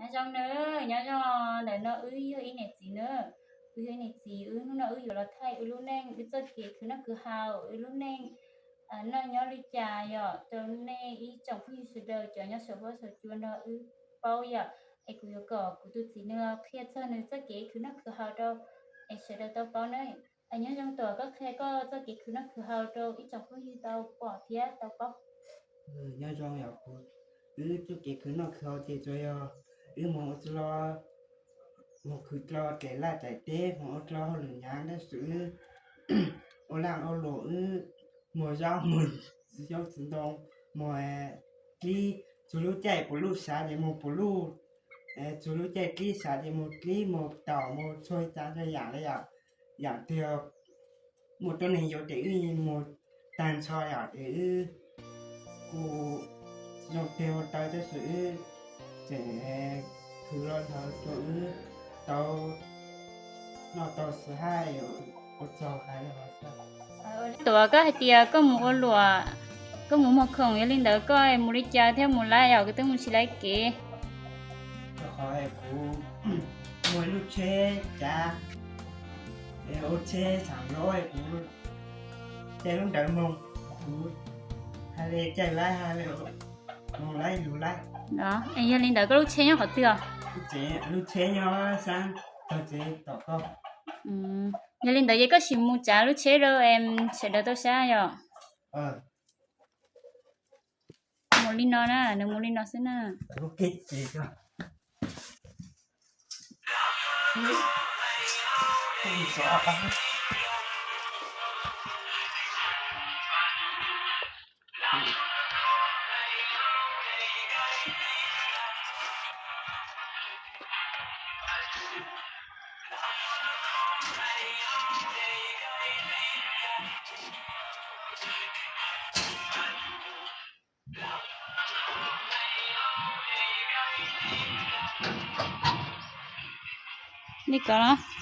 Nyob zoo nawb, nyob zoo. Ntawm no wb yog ib niam txiv nawb, wb yog ib niam txiv, wb hnub no wb yuav los thaij wb lub neej, wb txoj kev khwv noj khwv haus, wb lub neej noj nyob li cas yom, rau nej ib tsoom phooj ywg sawv daws cov nyob saum huab saum cua no wb paub yom. Es kuv yuav kom kuv tus txiv nws los qhia txog nws txoj kev khwv noj khwv haus rau es sawv daws tau paub na. Nyob zoo Tuam, koj qhia koj txoj kev khwv noj khwv haus rau ib tsoom phooj ywg tau pom thiab tau paub. Nyob zoo yom, kuv, wb txoj kev khwv noj khwv haus ces tsuas yog wb moog ua dlua, moog khwv dlua dlaim laj dlaim teb, moog ua dlua hauj lwm nyaav tab sis wb ua laaj ua luam, wb muag zaub muag xyoob txiv ntoo, muag dlib, txug lub caij puv luj sav ces muag puv luj, txug lub caij dlib sav ces muag dlib, muag taum, muag txhua tsav txhua yaam le yom. Yaam twg muaj tuab neeg yuav ces wb muag taag nrho yom, ces wb kuj zoo twg ua tau tab sis wb tseem khwv los ntawd rau wb tau noj tau xwb hab. Ua tsaug hais li hov. Tuam, koj hais tias koj mus ua luam, koj mus muag khoom, yog li ntawd koj mus li cas thiaj mus laib os, koj twb mus tsis laib kev? Rau qhov kuv muaj lub tsheb cav, ua tsheb xaam lob, kuv caij lub ntawd moog, kuv hab le caij laib hab le moog laib lug laib. Yog li ntawd koj lub tsheb nyob qhov twg os? Lub tsheb nyob sab tog tsev tom koj. Yog li ntawd ces koj sim mus tsav lub tsheb rau sawv daws tau saib yom. Mus li no na, nws mus li no xwb na. Li ko los.